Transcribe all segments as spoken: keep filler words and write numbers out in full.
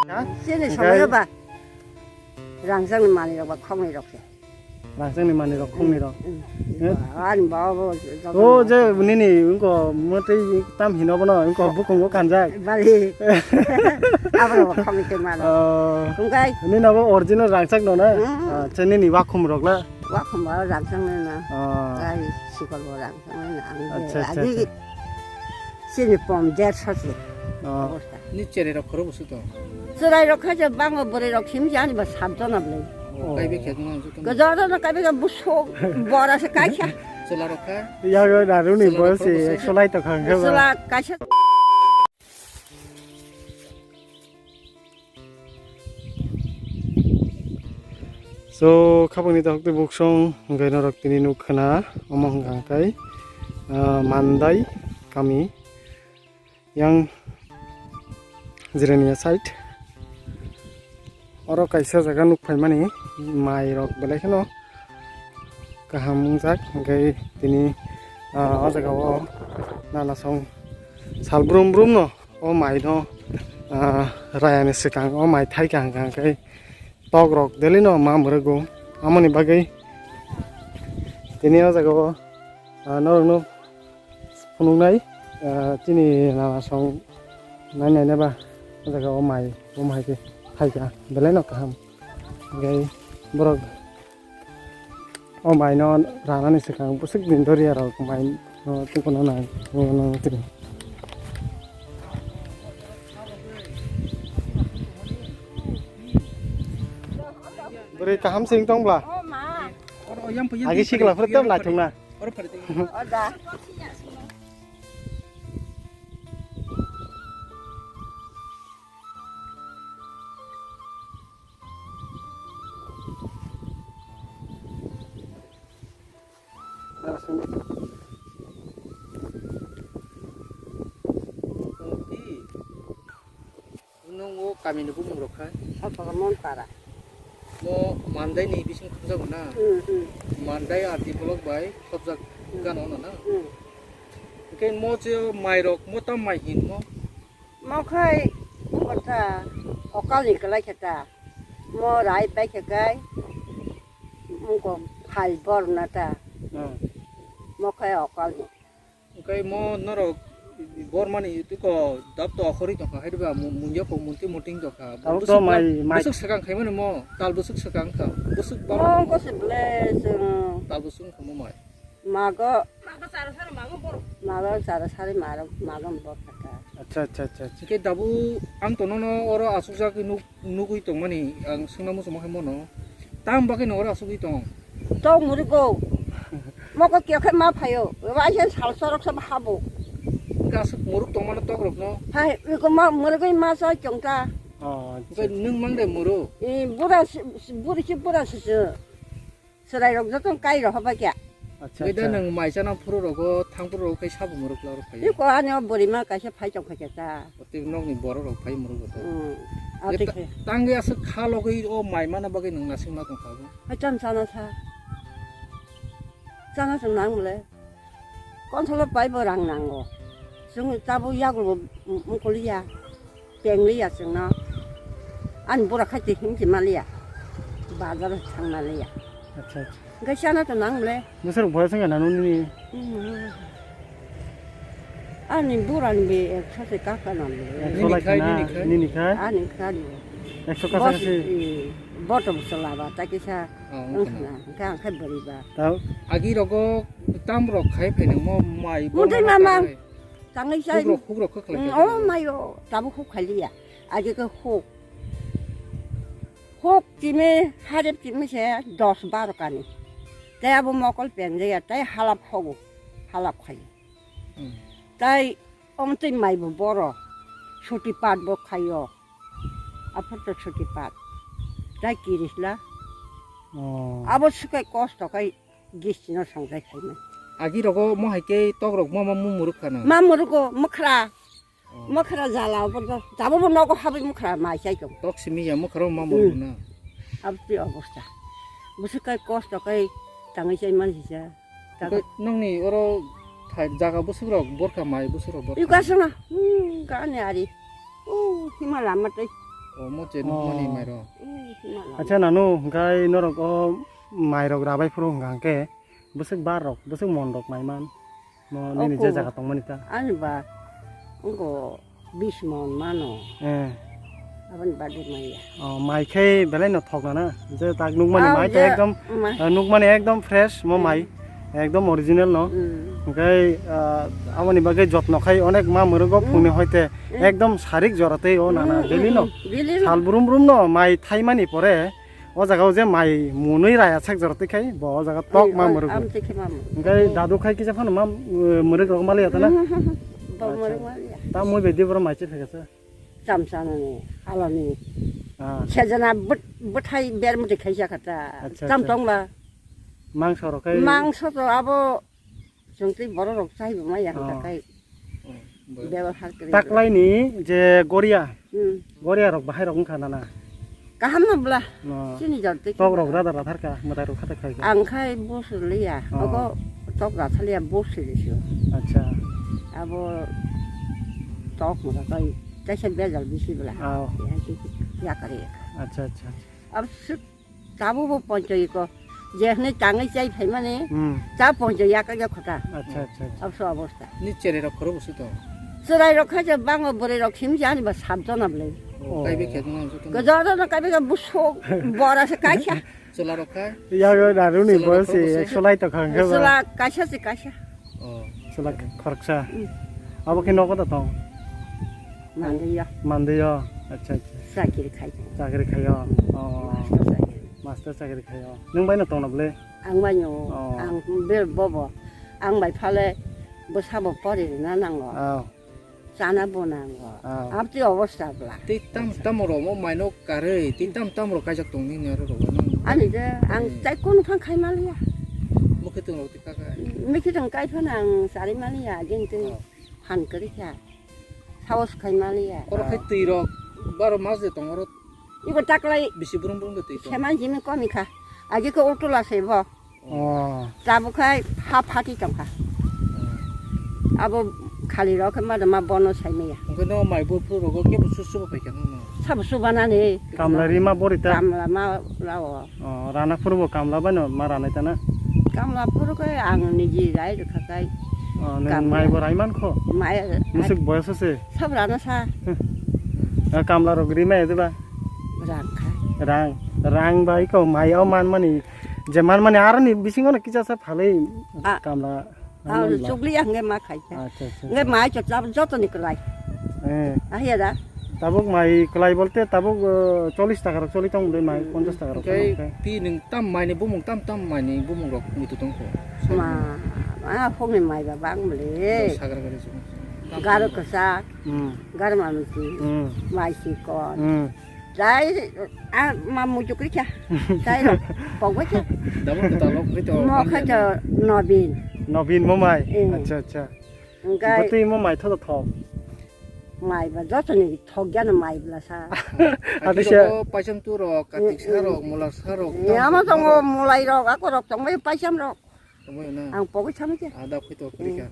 Ha? Chini Oke. Somoyo ba. Rangchakni manwi rok ba khoknwi rok se. Rangchakni manwi rok khoknwi rok. Hmm. Eh? Ba, ani ba bo joto O na. Je nini wngko mwtwi tam hino bono wngko bukungo kanjak. Bali. Abro ba khoknwi te mano. Oh. Wngkai. Nini abo original rangchak no na? Hmm. Ah, che nini wakhum rok la? Wakhum ba rangchak no na. Oh. Kai sikol bo rangchak no na. Ang Acha, acha, agi acha. Chini pom der sasi. Oh. Ni cherai rok khoro busu to. Cherai rok kha je bango bwrwi rok him jani ba sat jona bwlai. Oh. Kaibe khe no joto. Gajor no kaibe ga busu bora se kai kha. Chwla rok kha. Ya go daru ni Chwla rok bosi khoro busu. Ekso lai to khang khe ba. Chwla kaisa. So, khapangni takhuk tei buksong hwnkhe norok tini nuk khna, omo hwnkha khe, ah, Mandai kami yang Jirania side. Oro kaisa jaga nuk phaimani, mai rok belai kheno kaham wngjak, hwnkhe tini, ah, o jaga o nana song sal brum brum no. O mai no, ah, rayani swkang o mai thaika hwnkha hwnkhe tok rok daily no ma mwrwgo. Amoni bagwi tini o jaga o, ah, norok no phunuknai, ah, chini nana song nai nai nai ba o jaga o mai bo mai khe thaika belai no kaham. Hwnkhe borok O mai no ranani swkang bwswk din dori aro mai no tungkuna nang no tini. Bwrwi kaham sing tong bla? O ma. Agi sikla phuru tei naithok na. O da. Nung o kami ni bumung rok khai? Sotoro Monpara. Mo Mandai ni bising khunjago na? Hmm, hmm. Mandai R D block bai khobjak Hmm. gana ono na? Hmm. Hwnkhe mo je mai rok mo tam mai hin mo? Mo khai wngkha okalni kwlai khe ta. Mo rai pai khe kai wngkha phal borna ta. Hmm. Mo khai okalni. Hwnkhe mo norok bormani tiko dap to okhorwi tongkha, hai ba mu-, munjak kok munti muting tongkha. Abo Bwswk to mai, ba-, mai. Bwswk swkang khaimani mo, tal bwswk swkang kha. Bwswk ba- Mo wngkha se ble chwng. Tal bwswk wngkha mo mai. Mago. Mago chara sari mago bor. Mago chara sari maro-, mago bor kha ta. Acha, acha, acha, acha. Hwnkhe dabu ang to nono oro asukjak nuk-, nugwi tongmani ang swngna muchungma khe mono. Tam bagwi no oro asugwi tong? Tong murigo. Moko kiya khe ma phaio. Waisa sal sorok sa habo. Hwnkhe aswk muruk tongmano tokrokno? Hai, iko ma murugwi ma chai tongta. Oh, acha, Hwnkhe acha. Nwng mang de muru? I bura si, si, buri si bura si se. Chwrai rok joto kai rok hobai kya. Acha, Bai da acha. Nwng mai chana phuru rogo, thang phuru rogo khai sabo muruk la rok phai. Iko ani o buri ma kaisa phai tong kha kya ta. Tei nokni borok rok phai muruk rok. Hmm. Ati khe. Tangwi aswk kha logwi o mai mana bagwi nwng nasing ma tong kha bo. Hai cham chana sa. Chana chwng nang mole. Konthola pai bo rang nango. Chwng tabuk yagulo mukoliya. Pengliya chwngno. Ani bura khaite himse maliya. Bazar thang maliya. Acha, acha. Hwnkhe chana to nang le. Bwswk boyas wngkha nanu nini? Hmm. Ani bura ni be ekso se kaka nang le. Ekso lai khana, nini khai? Ani khai ni. Ekso kasa kasi. Botom sala ba ta kisa. Oh, wngkha na. Hwnkhe ang khai bwrwi ba. Tao? Agi rogo tam rok khai phainang mo mai. Mutai mama. Tangwi chai. Hukrok, hukrok khe khlai Mm, khe. Oh, mayo, tabuk huk khaliya. Age khe huk. Huk chimi, harep chimi se dos baro kani. Tei abo mokol penjaya, tei halap hogo, halap khayo. Mm. Tei omtwi maibo boro, suti pat bo khayo. Aphuru to suti pat. Tei kirisla. Oh. Abo sukai kosto kai. Gisino songchai khaimani. Agi rogo mo hai khe tok rok ma ma mung muruk khana. Ma murugo mukhra. Oh. Mukhra jala obo do. Jabo bo nogo habwi mukhra mai chai tong. Tok simi ya mukhra ma muruk Hmm. na. Abti obosta. Busu kai kosto kai tangwi chai man sisa. Oke, nongni oro thai jaga busuk rok borkha mai busuk rok borkha. Iko asana. Hmm, gani ari. Oh, hima lama tei. O, mo che nukmani Oh. mairok. Acha, nanu, hwnkhe norok o mairok rabai phuru hwnkha hwnkhe bwswk bar rok, bwswk mon rok maiman? No, nini je Oku. jaga tongmani ta? Ani ba, wngkha bis mon mano. Eh. Aboni bagwi maya. Oh, mai khe belai no thok nana. Je tak nukmani Au, mai je, ta ekdom, ma- eh, nukmani ekdom fresh mo mai. Mm. Ekdom original no. Mm. Hwnkhe, ah, aboni bagwi jotno khai onek ma mwrwgo Mm. phungni hoite Mm. ekdom sarik jora tei o nana Mm, daily mm, no. Mm. Daily no. Sal brum brum no mai thaimani pore o jaga o je mai munui raya sak jora tei khai bo o jaga tok Ai, ma ai, mwrwgo. Am tei khe ma mwrwgo. Hwnkhe dadu khai kisa phano ma, eh, mwrwk rok ma liya ta na? Bo Acha. Mwrwk ma liya. Ta mui bedi boro mai che phekasa. Cham chanani, halani. Ah. Sejana bwt-, bwthai ber mwtwi khaisa kha ta. Acha, Cham acha. Tongla. Mangso rok khai Mangso to abo chwng twi borok rok chai bo maya Oh. hwnkha khai. Oh, bo- Bebak har kwrwi. Taklaini je goria, Hmm. goria rok bahai rok wngkha nana? Kaham no bwla. No. Chini jor twi Tok rok rada rathar kha, mwtai rok khatai khai kha. Ang khai bosor liya. Oh. Ogo tok rathar liya bosor sio. Acha. Abo tok mo kai kaisa bejal bisi bwla. Oh. Ya ki ya kare. Acha, acha, acha. Ab sut Tabuk bo ponchoiko. Je hwnwi tangwi chai phaimani, Hmm. ta poncho yak yak khota. Acha, acha, acha. Abso obostha. Ni cherai rok khoro busu to? Cherai rok kha je bango bwrwi rok him jani ba sat jona bwlai. Oh, kaibe khe nang joto. Gojo joto kaibe khe busu bora se kaisa. Chwla rok kha? Yago naruni Chwla rok bosi khoro busu? Ekso lai to khang khe ba. Chwla kaisa se kaisa. Oh. Chwla khoroksa. Hmm. Abo khe nogo da tong? Mandiyo. Mandiyo. Acha, acha. Chakiri khai. Chakiri khayo. Oh. Master chakiri. Master chakiri khayo. Nwng bai no tongna bwle? Ang bai no. Oh. Ang be bobo. Ang bai phale bwsabo pori rina nango. Oh. Chana bo nango. Oh. Abti obostha bla. Tei tam, tamo rok mo maino karwi, tei tam, tam rok kaijak tong nini aro rok no. Ani je, ang Hmm. tai kunu phang khai maliya. Mukhe tong rok tei kaka. Mukhe tong kai phano ang chari maliya, agin tei Oh. phan kwrwi kha. Saos khai maliya. Oro khai twi rok baro mas de tong oro. Ibo taklai Bisi brum brum de twi tong. Seman jimi komi kha. Agi ko utula se bo. Oh. Tabuk khai ha phati tongkha. Abo khali rok khe ma ma bono sai maya. Hwnkhe no mai bo phuru rogo kebo susu bo paikha no. Sabo subanani. Kamla ri ma bori ta? Kamla ma rao. Oh, rana phuru bo kamla bai no ma ranai ta na? Kamla phuru khe ang niji rai rwkha kai. Oh, nwng Kamla. Mai bo rai man kho? Mai. Musuk boyos se? Sab rana sa. Eh, kamla rok ri mai de ba? Rang kha. Rang, rang bai ko mai o man mani. Je man mani aroni bisingo no kisa sa phalwi Ah. kamla Ah, manla. Chukli ang nge ma khai kha. Acha, acha, Nge acha. Mai cho chab joto ni kwlai. Eh. Ahiya da. Tabuk mai kwlai bolte tabuk, eh, chollish taka rok choli tong de mai, Hmm. Ponchash taka rok Oke, tong de. Ti nwng tam mai ni bumung, tam tam mai ni bumung rok muitu tong kho. Ma, ma phok ni mai ba bang mle. Sagra gari sung. Garo kasa, Hmm. garo mamti, Hmm. mai sikon. Hmm. Jai, ah, ma mujuk ri kya? Jai ro, pogba kya? Double kata lok kito Mo kha to Nobin. Nobin mo mai. Eh. Acha, acha. Engkai Bwtwi mo mai thodo thok. Mai ba joto ni thok ya no mai bla sa. Adi Adi se se. Paisam tu rok, katik sa rok, mulak sa rok. Ya ma tongo mulai rok, ako rok tong mai paisam rok. Tongmani na? Ang pogwi thangwi khe. Ada khwito Hmm. khrika.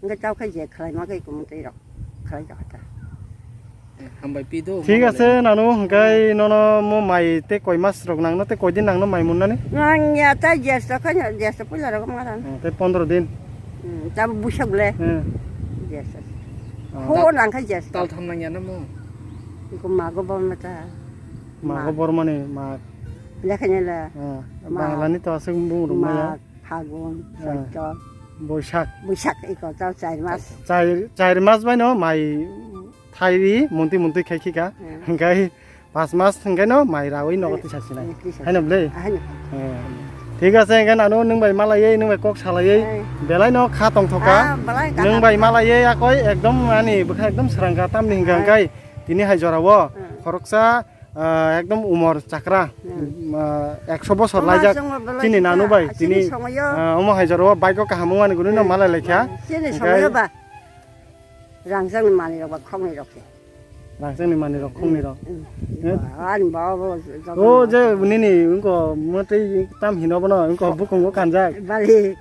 Hwnkhe chao khe je khlai ma khe kumui twi rok khlai rok ta. Eh, hambai pi do, Thik ma ase, nanu hwnkhe nono mo mai tei koi mas rok nangno tei koi din nangno mai munnani? Nang ya ta jes to kha jes to puila rok ma ran. Hmm, tei pondro din. Hmm, ta busak le. Hmm. Jes. Ah. Ho Ta-, nang kha jes. Tal tham nang ya na mo? Iku mago bor ma ta. Mago Ma. Bor mani ma. Lekhanya la. Ah, Ma. Bangla ni to aswk bung rok ma ya. Ma. Phagun, Ah. Choitor, Boisak. Boisak, iko tao char mas. Char, char mas bai no mai thai ri, muntui muntui khai khika. Hmm. Hingkai pas mas hingkai no mai rawi nogo Hmm. tisa sinai. Hmm, tisa Haino sinai. Blei? Ah, haino. Eh. Thik ase, hingkai nanu nwng bai malaiwi, nwng bai kok salaiwi, Eh. belai no kha tong thoka. Ah, belai kha Nwng tong bai thoka. Malaiwi akoi ekdom ani bwkha ekdom srangka tamni hingka Eh. hingkai tini hai jora o Hmm. khoroksa Ah, ekdom umor chakra, Hmm. ah, ekso bosor Umor laijak chwngno belai chini chakra, nanu bai, chini tini, somoyo. Ah, omo hai jora o bike o kaham wngmani gwnwi no Hmm. malai laikha. Chini Hingkhe somoyo ba. Rangchakni manwi rok ba khoknwi rok se. Rangchakni manwi rok khoknwi rok. Hmm. Eh? Ani ba bo joto O no. Je nini wngko mwtwi tam hino bono wngko bukungo kanjak. Bali.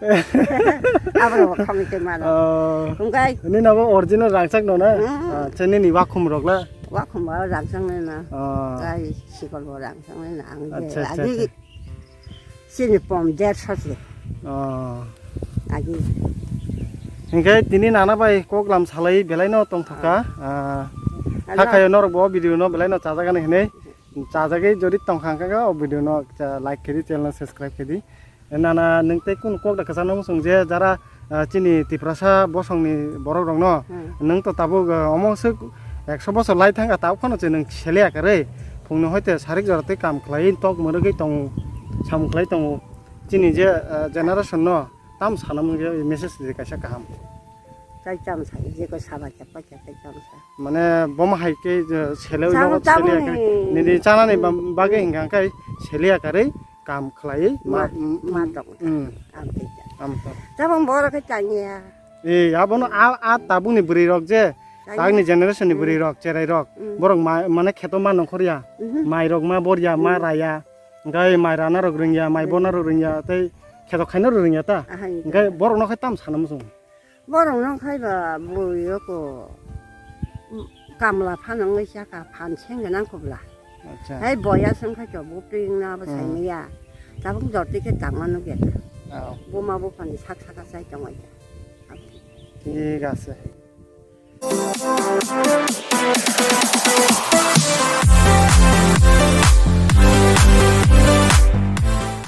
Abo rok khoknwi se mano. Oh. Hingkhe Nini abo original rangchak no na? Hmm. Ah, che nini wakhum rok la. Wakhumba rangchang nai na. Oh. Kai sikol bo rangchang nai na. Ang je Acha, acha, agi acha. Sini pom der sasi. Oh. Agi. Hingke tini nana bai kok lam salai belai no tong thoka. Ah. Ah. Ano. Hakhayo norok bo video no belai no chajaga ni hinui. Chajagwi jodi tongkha hwnkhe o video no cha like khe di, channel no subscribe khe di. Nana nwng tei kunu kok da kwchangno muchung je jara, ah, chini Tiprasa bosongni borok rokno Hmm. nwng to tabuk, ah, omo swk ekso bosor lai thangkha tabuk phano chwng nwng seliya kwrwi phungni hoite sarik jora tei kam khlaiwi tok mwrwgwi tongo, samung khlai tongo. Chini je, ah, generation no tam sana mungya message di kaisa kaham. Tai tam sa, je ko saba khe pa khe tai tam sa. Mane boma hai khe, je, sele Chang-, nogo sele chang ya khe, ni. Nini chanani ba-, bagwi hingka khe sele ya karwi kam khlai ma, Ma, m-, ma m-, tong. Mm. Am te ja. Am to. Tabang boro khe chang ya. E, abono a, a tabukni bwrwi rok je, Chang ya. Tagni generation ni Mm. bwrwi rok, cherai rok, Mm. borok ma, mane kheto ma nongkhor ya, Mhm. mai rok ma bor ya, ma Mm. ra ya, hingkai mai rana rok rwng ya, mai Mm. bona rok rwng ya, tei kheto khaina rok rwng ya ta. Aha, Hingkai borok no khe tam sana muchung. Borok no khai ba bui roko kamla phano wngwi chaka phan seng gwnang kubla. Acha. Hai boya song khai to bupring na bo Hmm. saimaya. Tabuk jorti khe tangma nugya ta. Oh. Buma buphani sak saka chai tongwi ta. Thik ase.